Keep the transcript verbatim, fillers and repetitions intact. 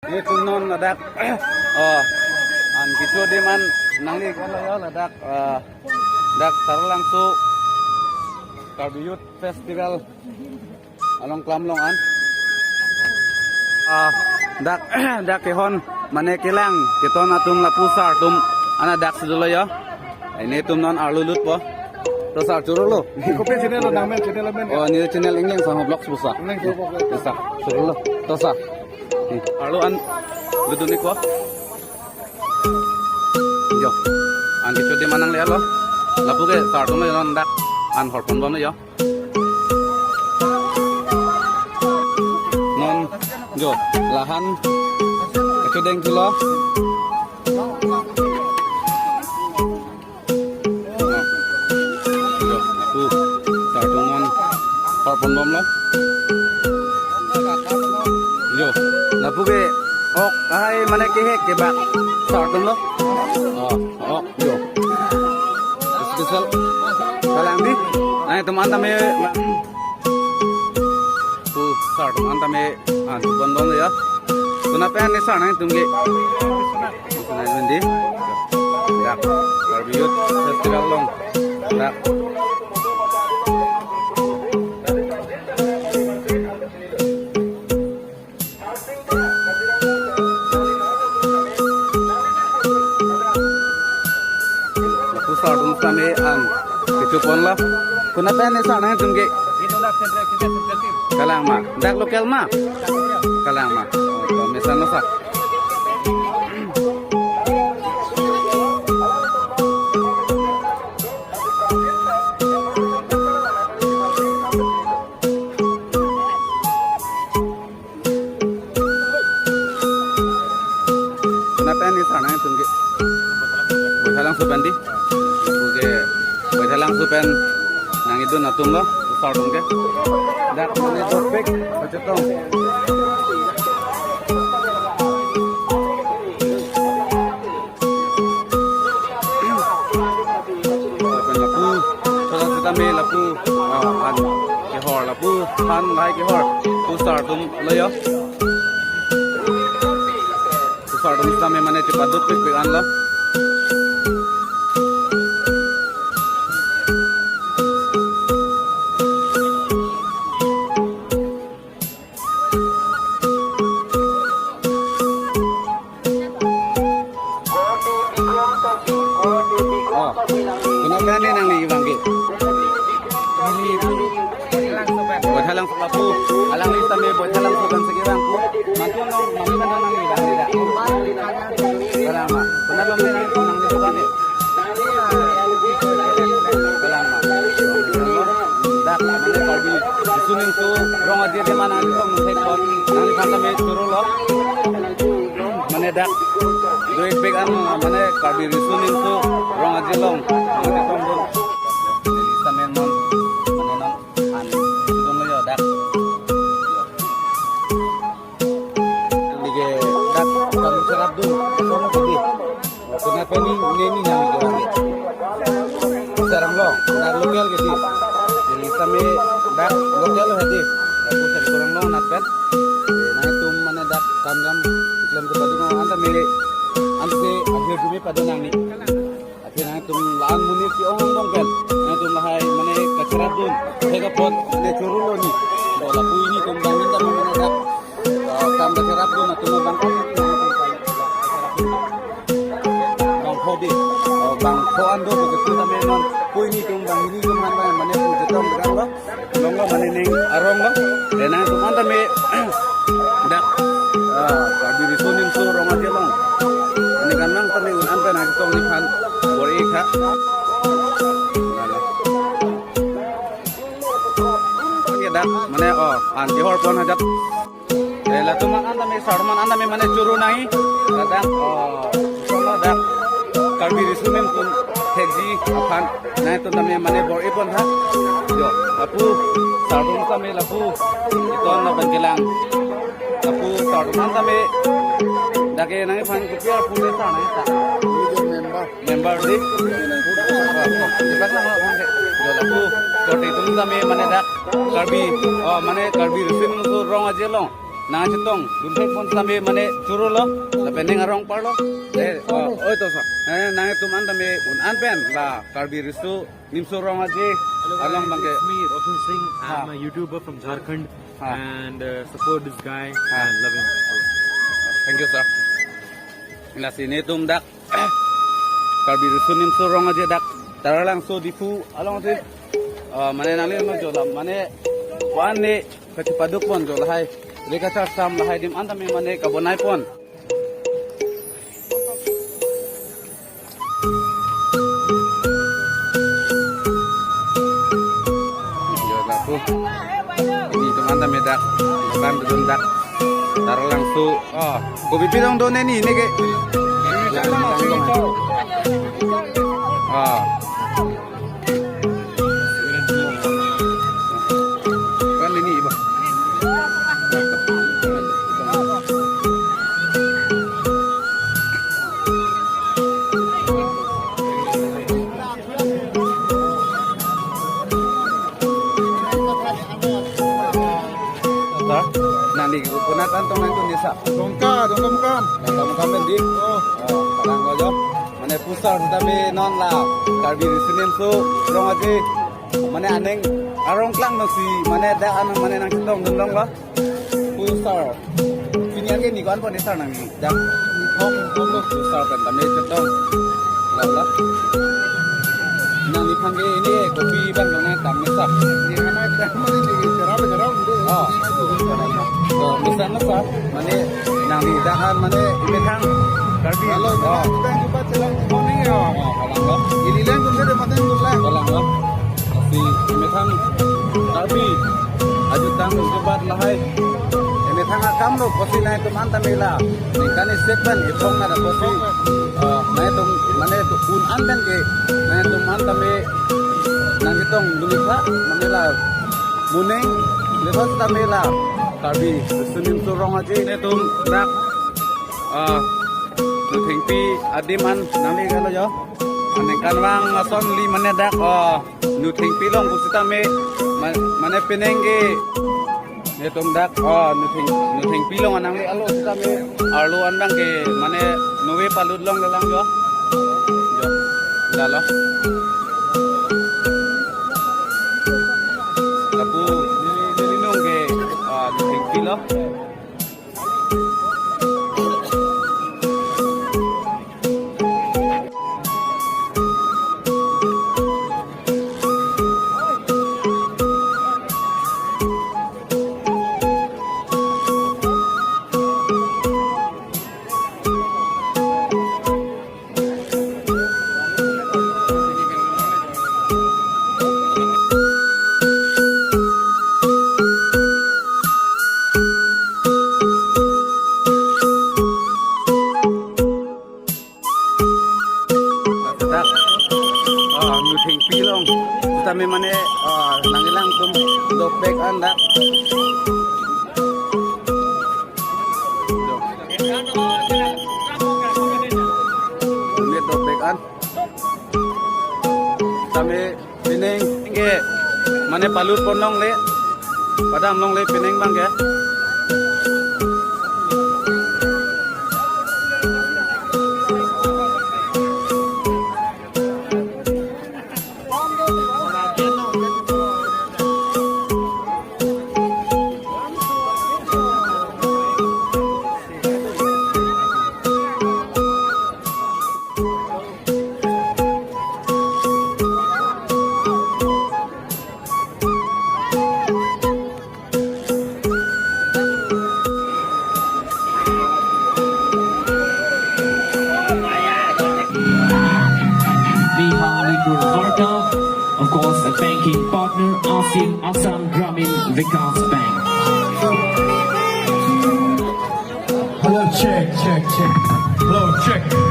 Nelitum non ladak, oh, an kecho adim an nangli kalo yo ladak, eh, dak Taralangso Karbi Youth Festival along klam long an. Ah, dak, dak kehon mane kelang keton atum lapu sar atum ana dak si dolo yo. Nelitum non arlo lutpo. To sar choro lo. Kopi channel lo nangmen channel amen. Oh, ne channel Engleng Sangho Vlogs pusi. Engleng Sangho Vlogs. Sar choro lo. To sar. Hmm. Arlo an ludun ikpo. Jo. An kecho adim an nanglelo. Lapu ke sar atum non dak an horpon bom yo. Non jo la-an kecho deng thulo. Jo, lapu sar atum non horpon bomlo. Jo, lapu ke ok ahai mane kehek kebak sar atum lo. Oh, ok jo. Special. Kalang di. Nangtum an tame lapu sar atum an tame an bondong ya. Konat pen ne sar nangtum ke? Konat pen di. Ya. Karbi Youth Festival along. Ya. Lapu sar atum tame an kecho ponlo. Konat pen ne sar nangtum ke? Kalang ma. Dak local ma? Kalang ma. Oh, to mesan lo sar. Konat pen ne sar nangtum ke? Baithalangso pen di. Okay. Baithalangso pen nangkedun atum lo, sar atum ke. Dak mane dotpik, kachetong. Lapen lapu, salam sitame lapu, ah, an kehor lapu, an lahai kehor, pu sar atum lo yo. Pu sar atum sitame mane chepadotpikpik an lo. Oh, konat pen ne nangli vang ke? Baithalangso lapu, alangli tame Baithalangso pen si kevang pu. Mantun nong, mantun nong nangli vang ke dak? Kalang ma. Konat along ne nangli vang ke? Kalang ma. Dak mane Karbi Riso Nimso Rong Aje adim an nangli vang thek kot. Nangliphan tame choro lo. Mane dak doikpik an mane Karbi Riso Nimso Rong Aje along. Mane tong dun. Sitame non mane non an dun lo yo dak. Neli ke dak kam cherap dun, kono ke di. Konat pen ne ne nangli ke vang ke? Sarang lo, dak local ke di. Neli tame dak local lo di. Dak ko sari kurang lo nat pen. Eh, nangtum mane dak kam kam iklam kepadun an tame an si akhir jumi padun nangli. Athe nangtum la-an monit ke-ong angbong pen nangtum lahai mane kacherap dun, thek apot mane choro lo ni. Bo lapu initum bang minta mane dak, eh, kam kacherap dun atum bang kan. Bangpho di, oh, bangpho an do begitu tame non pu initum bang initum han bang mane pu chetong begang lo. Long lo mane ning arong lo. Nangtum an tame dak, ah, Karbi Riso Nimso Rong Aje along. Mane kan nang tame un an pen nangchetong neliphan bor-i tha. Mane dak mane, oh, an kehor pon hajat. Eh, latum an tame, sar atum an tame mane choro nangji. Ladak, oh, ladak Karbi Riso Nimso atum thekji aphan nangtum tame mane bor-i pon tha. Jo, lapu sar atum tame lapu keton lapen kelang. Lapu sar atum an tame dak ke nangphan kopi aphan le sar nangji ta? Member. Member di. Cepat lah, Bang. Jo, lapu korte atum tame mane dak Karbi, oh, mane Karbi Riso Nimso Rong Aje along. nangchetongdun thekpon tame mane choro lo, lapen ning arong parlo. Eh, oh, oh, to sa. Eh, nangtum an tame un-an pen la Karbi Riso Nimso Rong Aje along abangke. It's me, Roshan Singh. I'm Ha. a YouTuber from Jharkhand. Ha. And uh, support this guy Ha. and love him. Thank you, sir. Lasi netum dak Karbi Riso Nimso Rong Aje dak Taralangso Diphu alongsi, ah, mane nangli no jola mane wan ne kachipadukpon jo lahai, reka char sam lahai adim an tame mane kabonaipon. Yo, lapu. Netum an tame dak, dokan dun dak. Taralangso. Oh, kopi pi dong do neni, neke. Ah. Kan neni, iba. Nangli konat an tong nangtum nisa? Dongka, Dongkamukam. Dongkamukam pen di? Oh. Oh, kadang lo jo. Mane pusar sitame non la Karbi Riso Nimso Rong Aje. Mane aning arong klang nangsi, mane dak an mane nangchetongdun longlo. Pusar. Pini an ke ni ko-an pon ni sir nangli? Dak. Hong, hong lo. Pusar pen tame chetong. La, la. Nangliphan ke neli kopi abang dong nangtang mesa. Ni hana dak mane ni cherap cherap de. Oh. Oh, mesa mesa. Mane nangli dak an mane imethang Karbi. Halo, oh. Dak juga cherap morning ya. Oh, kalang lo. Ili lang tum de mate tum lang. Kalang lo. Lasi imethang Karbi ajutang jubat lahai. Imethang akam lo pusi nangtum an tame la. Ningkan isi pen ithong nara pusi. Ah, nangtum mane tu un-an pen ke. Nangtum an tame nangchetongdun ikha mane la. Moning, lepas tame la. Karbi Riso Nimso Rong Aje netum dak. Ah, Nuthengpi adim an nangli galo jo. Aningkanvang asonli mane dak, oh, Nuthengpi along pusitame, ma-, mane penang ke netum dak, oh, Nutheng-, Nuthengpi along nangli alo sitame, arlo an abangke, mane nove palut longlelang jo. Jo, galo. Lapu neli, neli nung ke, ah, Nuthengpi lo. Dak, ah, Nuthengpi along. Tame mane, ah, nangkelang atum dopik an dak. Dopik an. Tame penang ke mane palut pon longle, padam longle penang abangke. Nihang Lindur Varta, of course, a banking partner, ASEAN Assam Gramin Vikas Bank. Hello, check, check, check. Hello, check.